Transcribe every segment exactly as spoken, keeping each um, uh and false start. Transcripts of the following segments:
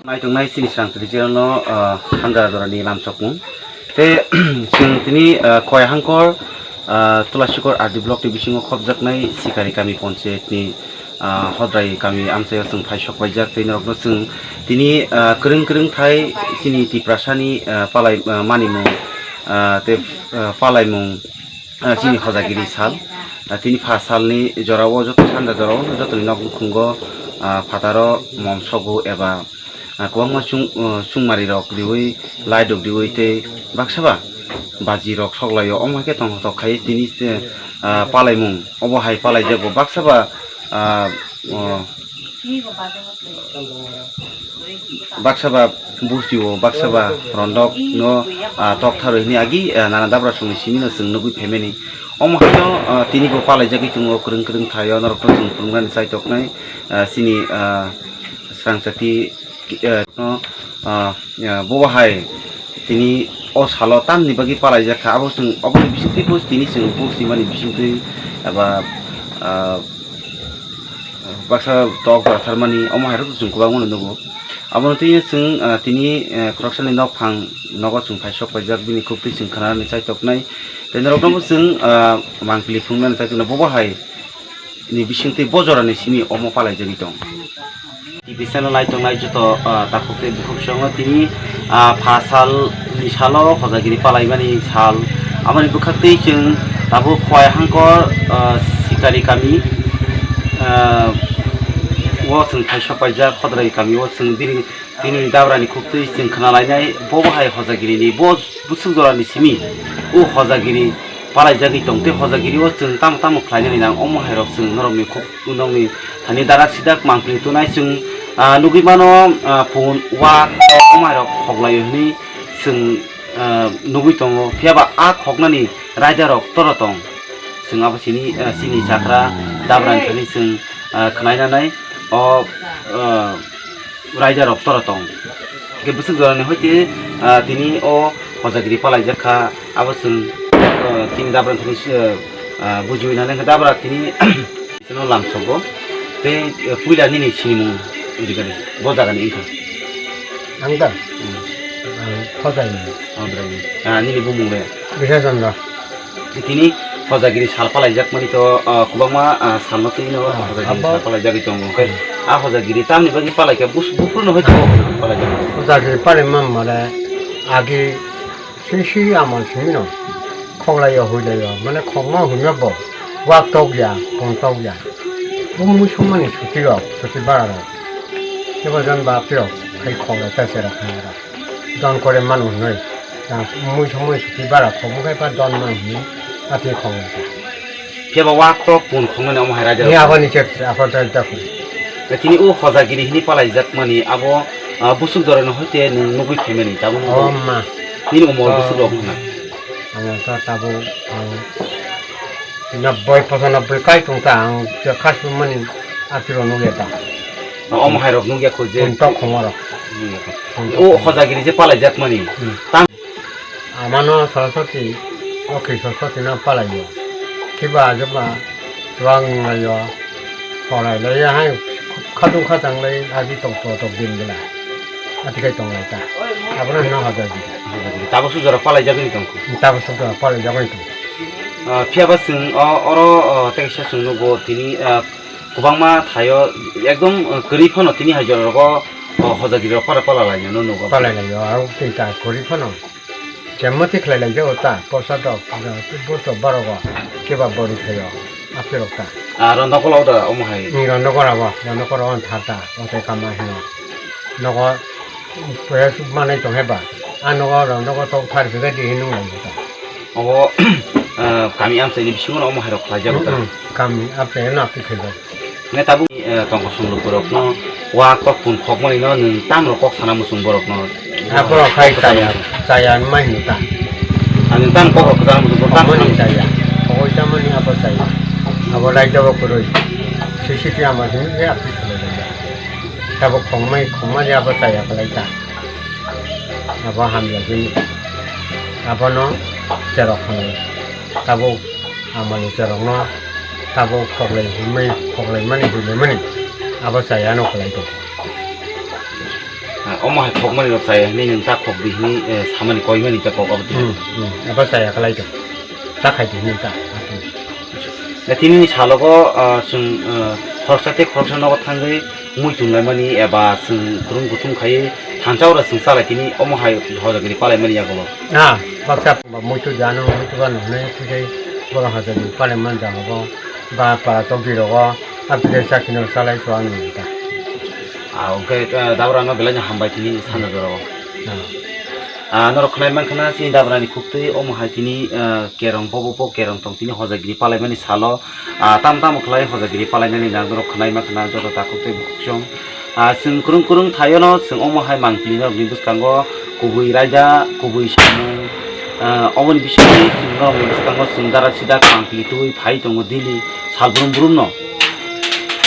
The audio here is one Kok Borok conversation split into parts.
Naitongnai chini srang chwrwi chirano, ah, sanja jorani lamsokmung. Tei, chwng tini, ah, Koya Hangkor, ah, Tulasikor R D block ni bisingo khopjaknai Sikari kami ponchayat ni, ah, Hodrai kami amchaio chwng phai sok paijak tei norokno chwng tini, ah, kwrwng kwrwng thai chini Tiprasani, ah, palai, ah, manimung, ah, tei, ah, palaimung, ah, chini hojagiri sal. Ah, tini pha salni jorao joto sanja jorao jotoni nok nukhungo, ah, phataro mom sogo eba, ah, kwbangma chwng, ah, chwngmari rok riwi, light rok riwi tei baksa ba baji rok soklaio. Omo hai khe tongthok khai tini, ah, palaimung obo hai palaijago baksa ba, ah, oh, baksa ba busti o, baksa ba rondok no, ah, tok tharo hini agi, ah, nana dabra songni simi no chwng nugwi phaimani. Omo haino, ah, tini bo palaijagwi tongo, kwrwng kwrwng thaio norokno chwng phunuknani chaitoknai, ah, chini, ah, srangchati, ah, no, ah, ah, bobo hai tini o salo tamni bagwi palaijak kha, abo chwng, oboni bisingtwi bo tini chwng busti mani bisingtwi eba, ah, baksa tok jora tharmani, omo hai rok chwng kwbangma no nugo. Abono twi chwng, ah, tini, eh, khoroksani nokphang nogo chwng phai sok paijak, bini khuktwi chwng khnanani chaitoknai. Tei norokno bo chwng, ah, mangpili phunuknani chaitoknai, bobo hai ni bisingtwi bo jorani simi omo palaijagwi tong. T V channel naitongnai joto, ah, takhuk tei bukhuk songo tini, ah, pha sal ni salo hojagiri palaimani sal. Aboni bwkhaktwi chwng tabuk Khowai Hangkor, ah, Sikari kami, ah, o chwng phai sok paijak Khodrai kami o chwng bini tini dabrani khuktwi chwng khna lainai, bo bo hai hojagirini bo bwswk jorani simi o hojagiri palaijagwi tong tei hojagiri o chwng tamo tamo khlainani nang omo hai rok chwng norokni khuk nokni thani darak sidak mangpili tunai chwng, ah, nugwi mano, ah, phun wa omo hai rok khoklaio hwnwi chwng, ah, nugwi tongo, phiya ba a khoknani raida rok toro tong. Chwng abo chini, ah, chini chakra dabrani thani chwng, ah, khnainanai o, ah, raida rok toro tong. Hwnkhe bwswk jorani hoite, ah, tini o hojagiri palaijak kha, abo chwng, ah, chini dabrani thani, ah, ah, bujiwi nani hwnkhe dabra tini chwngno lamsogo. Tei, ah, puila nini sinimung rwgani bo jagani wngkha? Ang da? Hmm. Ang Khojai ni. Oh, Khojai ni. Ah, nini bumung le? Bisai Chandra. Tini hojagiri sal palaijakmani to, ah, kwbangma, ah, salno twi no. Ah, hojagiri abo sal palaijagwi tongo. Onkhe, hmm, ah, hojagiri tamni bagwi palaikha bus-, buphuru no hoito palaijak. Hojagiri palai mamma le agi swi swi amal simi no. Khoklaio huilaio, mane khokma huima bo wak tok ya, pon tok ya. Bo muisumani suti rok, suti bara rok. Kebo jon bap rok, khai khokla ta se rok. Don kore manu hwnwi. Yang mui somoi suti bara khokmung khai pha don manu hwnwi. Ati khokmung kha. Phiya ba wak tok pun khoknani omo hai raida rok. Ni abo ni chet, abo da da khu. Tini o hojagiri hini palaijak mani abo, ah, busuk jorano hoite nwng nugwi phaimani tabuk. Oh, ma. Nini umor, oh, busuk rok wngkha? Ang ta tabuk, ang nobboi, pochanobboi kai tong ta, ang je khasumani atiro nugya ta. Omo hai rok nugya kho je. Tong tok khongo rok. Nugya kho. O hojagiri je palaijak mani. Hmm. Tang. Amano Saraswati, o khe Saraswati no palaio. Kiba ajaba chuang laio, porai laio, hai khadung khajang lai agi tong to tok din bela. Ati kai tong lai ta. Abono hino hojagiri. Tabuk sujaro palaijagwi tong. Tabuk sujaro palaijagwi tong. Ah, phiya ba chwng o, oro, o, tei kaisa chwng nugo tini, ah, kwbangma thaio ekdom, ah, kwrwi phano tini hai jora rogo, o, hojagiri rok para pala lainano nugo. Pala laio, au tei ta kwrwi phano. Kemoti khlai lai jago ta, posa dok, busto barogo, keba bori khaio, apirok ta. Ah, rondokolo da omo hai. Ni rondokora bo, rondokora on thar ta, o tei kama hino. Nogo, pore manai tong heba. A nogo rondokora tok thar bega di hinung lai ta. Obo, ah, kami amchaini bisingo omo hai rok khlai jago ta. Mm, mm, kami amchaino aphi khaijak. Nge tabuk, eh, tongkosong lukurokno wa kok pun khokmani no nwng tamrok kok sana muchung borokno? Ah, borok hai chaya, chaya wngmani ta. Ang nwng tam kok rok sana muchung borok tam khokmani sana chaya. Khogoi chamani abo chaya. Abo lai dobo kwrwi. Sisi ti ama simi se aphi khulai lai. Tabuk khongmai khongmani abo chaya kwlai ta. Abo hamya simi. Abono cherok khwnai. Tabuk amani cherokno tabuk khoklai himwi khoklai mani himwi mani abo chaya no kwlai do. Ah, omo hai khokmani rok chaya hinwi nwng ta khok di hinwi, eh, samani koimani ta kok abo twi. Hmm, hmm. Abo chaya kwlai do. Ta khai di hinwi ta. Na tini ni salogo, ah, chwng, ah, khoroksa tei khoroksa nogo thangwi muitu laimani eba chwng kwrwng kuthum khai thansa ora chwng chalai tini omo hai hojagiri palaimani yagulo. Ah, baksa ba muitu jano, muitu ba nungnai twi borok hojagiri palaimani jaga bo ba para chokdi rogo. Abdul Sakino salai chuang ni ta. Ah, hwnkhe, ah, Dabrano belai no hambai tini sana jorao. Ah. Ah, norok khwnai mankha na chini Dabrani khuktwi omo hai tini, ah, kerong pobo po kerong tong tini hojagiri palaimani salo. Ah, tam tam khlai hojagiri palainani nang norok khwnai mankha na joto takhuk tei bukhuk song. Ah, chwng kwrwng kwrwng thaio no chwng omo hai mangpili norokni bwskango kubui raida, kubui samung, ah, oboni bisingtwi chwng norokni bwskango chwng dara sida mangpili twiwi phai tongo daily sal brum brum no.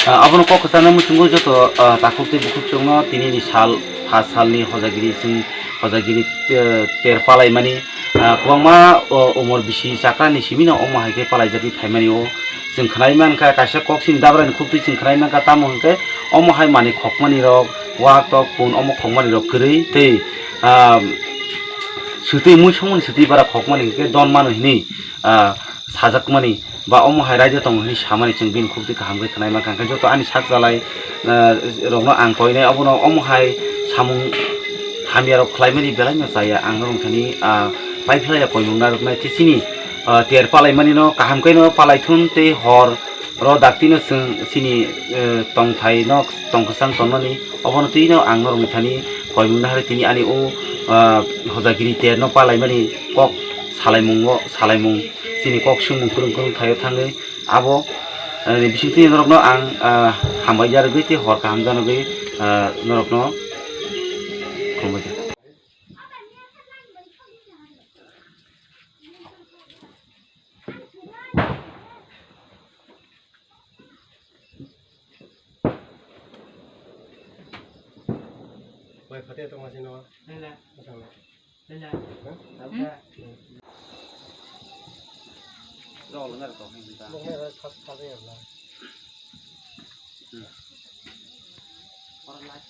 Ah, abono kok kwchangno muchungo joto, ah, takhuk tei bukhuk chwngno tini ni sal, pha salni hojagiri chwng hojagiri, eh, ter palaimani, ah, kwbangma, o, umor bisi chakrani simi no omo hai khe palaijagwi phaimani o chwng khwnai mankha kaisa kok chini Dabrani khuktwi chwng khwnai mankha tamo hwnkhe omo hai manwi khokmani rok wak tok pun omo khokmani rok kwrwi tei, ah, swtwi mui songmani swtwi bara khokmani hwnkhe don mano hinwi, ah, sajakmani ba omo hai raida tongo hinwi samani chwng bini khuktwi kaham khe khwnai mankha. Hwnkhe joto ani sak chalai, ah, rokno ang koinai abono omo hai samung hamya rok khlaimani belai no chaya ang norok thani, ah, paiphlaiya koimung narwknai tei chini, ah, ter palaimani no kaham khe no palaithun tei hor ro dakti no chwng chini, eh, tongthai no tongkwchang tonnani obono twi no ang norok thani koimung nahari tini ani o, ah, hojagiri ter no palaimani kok salaimungo salaimung. Chini kok swngmung kwrwng kwrwng thaio thangwi abo, eh, ni bisingtwi norokno ang, ah, hambai yarwgwi tei hor kaham janagwi, ah, norokno khulumbai. Bai, phatai tongma sino. Nila. Masang. Nila. Hah? Tabra. Hmm. Rol ngar to, hinta. Rol ngar to, thas, thas, ya, bla. Hmm. Ora light,